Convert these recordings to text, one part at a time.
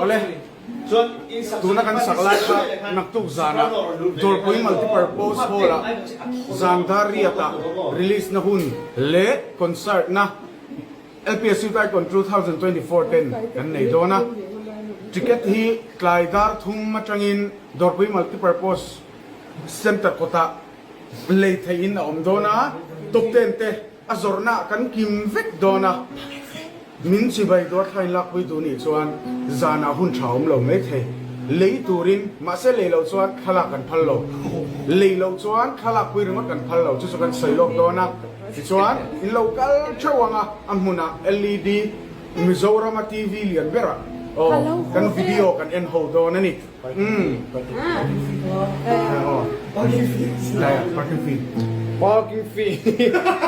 Awle, tuna kan sak lai kha naktuk zanah Dawrpui Multipurpose Hall-ah Zangdar Riat-ah release na hun leh concert na LPS Youth Icon 2024 ten kan nei dawn a, ticket hi tlai dar thum atangin Dawrpui Multipurpose Centre kawtah lei theihin a awm dawn a, top ten te a zawrhna ah kan kim vek dawn a, min chibai dawr thlain lakpui duh nih chuan zanah hun tha awm lo mai thei, lei turin mahse lei loh chuan thlalak kan phal lo, lei loh chuan thlalakpui ringawt kan phal lo, chu chu kan sawi lawk dawn a. Tichuan, in lo kal theuh ang a, a hmunah LED Mizorama TV lian berah aw kan video kan en ho dawn a ni. Umm. Parking fee. Parking fee. Parking fee.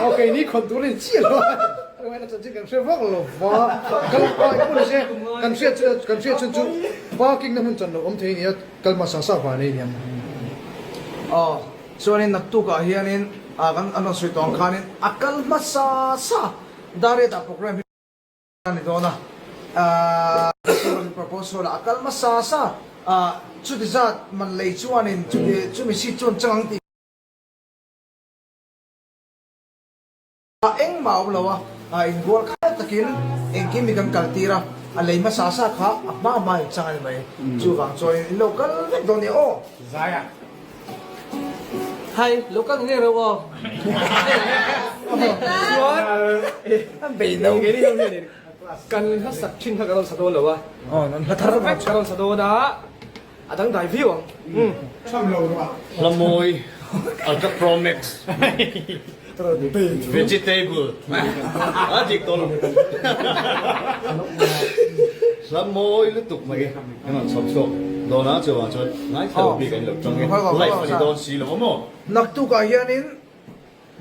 Aw keini khawn tur a ni chiah lo a. Tunah chanchin kan hre vak lo va. Kal a pawh ni se kan hriat chu kan hriat chhun chu parking na hmun chan lo awm thei a ni a, kal hmasa sa van ei niang. Aw. Chuanin naktukah hianin ah kan an rawn sawi tawh ang khanin a kal hmasa sa Dariatah program hi a ni dawn a, ah proposal ah a kal hmasa sa ah chuti zat man lei chuanin chuti chumi seat chuan chang ang tih kha engmah a awm lo a, ah inrual khai takin engkim hi kan kal tir a, a lei hmasa sa kha a hma hma in chang a ni mai, chuvang chuanin in lo kal vek dawn nia aw. Zaia. Hi, lo kal ngei reuh aw. Chuan kan hlasak thin kha ka rawn sa dawn lo a. Vek ka rawn sa dawn a, a dangdai viau ang. Tham lo ruah. Hlamawi Ultra Pro Max. Vegetable a dik tawh lo. Hla mawi lutuk mai kan rawn chhawp chhuak dawn a, chuvang chuan ngaithla lo bik an lo tawng e, live a ni dawn si lo a maw? Naktukah hianin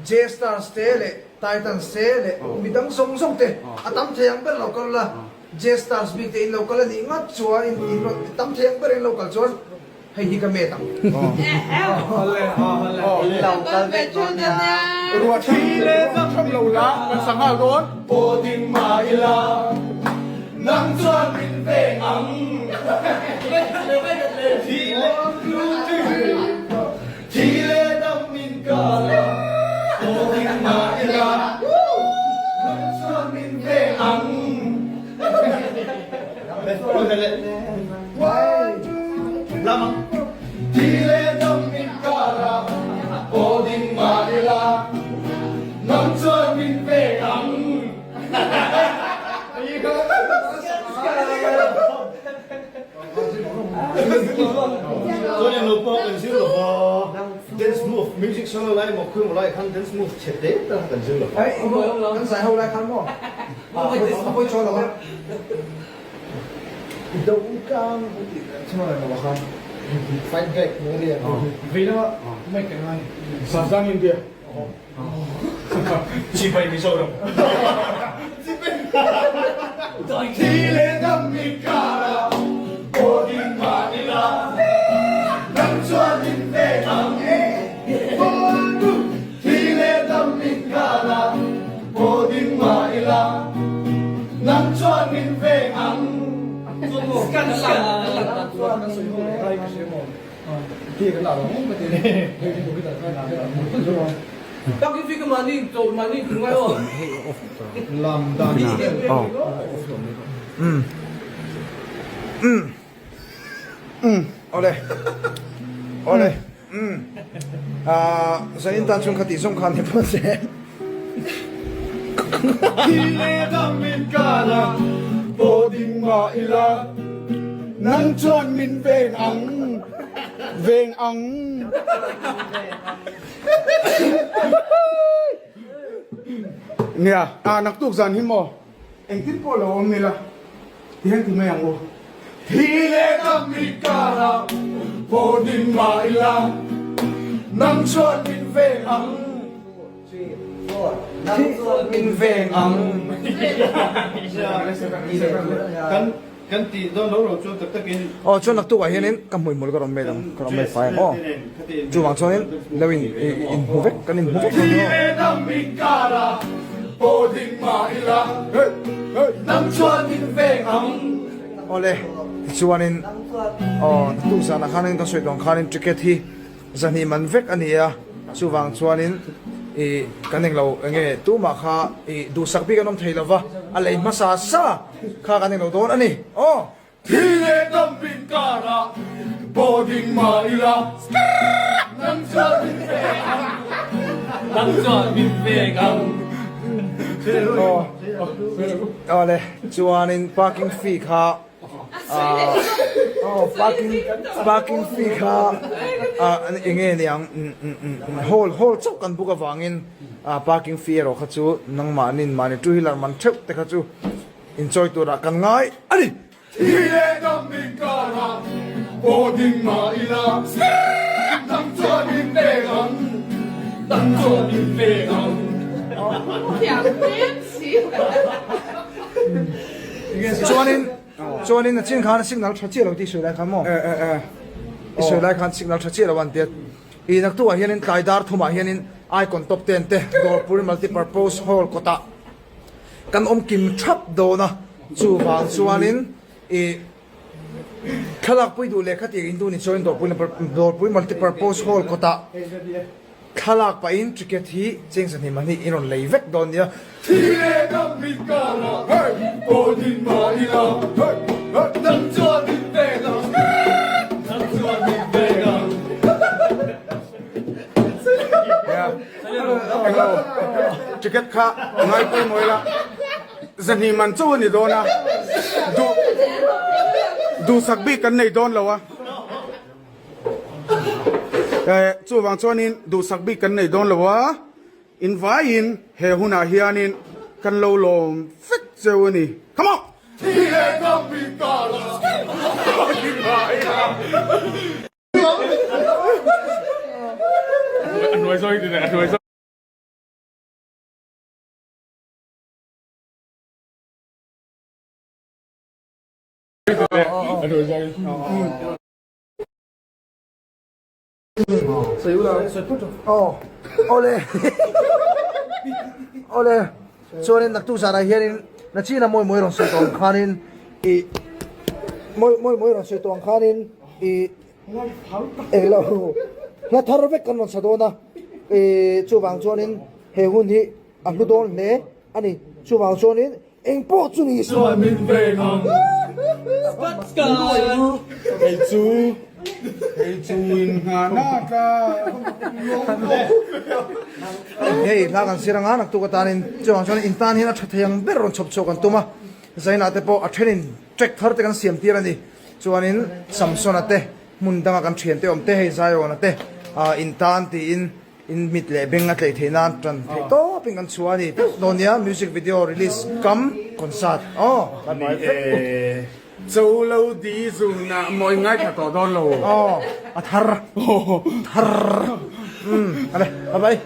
J-Stars te leh Titans te leh midang zawng zawng te a tam thei ang ber lo kal la, J-Stars bik te in lo kal a nih ngat chuan in rawn tam thei ang ber in lo kal chuan Hei hi ka met ang. Ruah thli leh tham lo la kan sa nghal dawn. Pawh ding mah ila nang chuan min veng ang. Thi leh thi leh dam min kal a. Pawh ding mah ila nang chuan min veng ang. Thi leh dam min kar a, aw ding mah ila, nang chuan min pek ang. Chuan englo pawh kan zir lo va, dance move, music solo lai emaw khuih emaw lai khan dance move chhe te te kha kan zir lo va. Kan zai ho lai khan maw? A pawi chuan lo a. Do kang tih chuan lo khan fight back mai ria vei lama mic ka ngai Savdang India Chibai Mizoram Thi leh dam mi kara aw ding mah ila nang chuan min veng ang e Thi leh dam mi kara Aw ding mah ila nang chuan min veng ang. Awle awle umm ah zanin tan chuan kha tih zawng khan ni phawt se. Thi leh dam min kal a, pawh ding mah ila nang chuan min veng ang, veng ang. Nia, ah naktuk zan hi maw? Engtin pawh lo awm ila, ti hian ti mai ang u. Thi leh dam inkara pawh ding mah ila, nang chuan min veng ang. Nang chuan min veng ang. Kan kan tih dawn lo lo chuan tak takin. Aw chuan naktuk ah hianin ka hmuihmul ka rawn mel ang, ka rawn mel fai ang aw. Chuvang chuanin lo in inhmu vek kan inhmu vek dawn nia. Thi leh dam inkara pawh ding mah ila, nang chuan min veng ang. Awle tichuanin aw naktuk zanah khanin ka sawi tawng khanin ticket hi Zahnih man vek a ni a, chuvang chuanin ih kan englo enge tumah kha ih duhsak bik an awm thei lova, a lei hmasa sa kha kan englo dawn a ni aw. Thi leh dam min karah pawh ding mah ila, nang chuan min vek ang, nang chuan min vek ang. Aw, awle chuanin parking fee kha. Aw parking parking fee kha eng nge ni ang hall hall chauh kan book avangin parking fee erawh kha chu nangmahnin mahni two wheeler man theuh te kha chu inchawi turah kan ngai a ni. Thi leh dam inkarah pawh ding mah ila dang chuan min pek ang, dang chuan min pek ang. Chuanin chuanin a chin khan signal tha chiah lo tih sawi lai khan maw? I sawi lai khan signal tha chiah lo an tia. I naktukah hianin tlai dar thumah hianin Icon Top Ten te Dawrpui Multipurpose Hall kawtah kan awm kim thap dawn a, chuvang chuanin i thlalakpui duh lehkha tih in duh ni chuanin Dawrpui Multipurpose Hall kawtah Thlalak pahin ticket hi cheng sahnih mahni in rawn lei vek dawn nia. Thi leh dam min karah pawh ding mah ila, dam chuan min pek ang, dam chuan min pek ang. Englo, ticket kha ngai pawimawh ila, zahnih man chauh a ni dawn a, duh duhsak bik kan nei dawn lo a. Chuvang chuanin duhsak bik kan nei dawn lo a, invaiin he hunah hianin kan lo lawm vek cheu a ni. Come on! Thi leh dam min kar a, Awle awle chuanin naktuk zanah hianin nachina mawi mawi rawn sawi tawh ang khanin ih mawi mawi mawi rawn sawi tawh ang khanin ih englo hla thar vek kan rawn sa dawn a ih chuvang chuanin he hun hi a hlu dawn hle a ni chuvang chuanin Eng pawh chu ni Chuan min veng ang. Hei chu hei chu in nghahna tla. Hei hla kan sir anga naktuk atanin chuang chuan in tan hian a tha thei ang ber rawn chhawp chhuak an tum a, Zaina te pawh a thenin track thar te kan siam tir a ni. Chuanin Samsona te hmun danga kan thian te awm te hei Zion-a te in tan tiin In mit leh beng a tleih theih nan tan theih tawp in kan chhuah a ni. Dawn nia music video release kam concert aw. Ni e. Cho lo di zun ah maw in ngaithla tawh dawn lo. Aw a thar thar. Umm ale bye bye.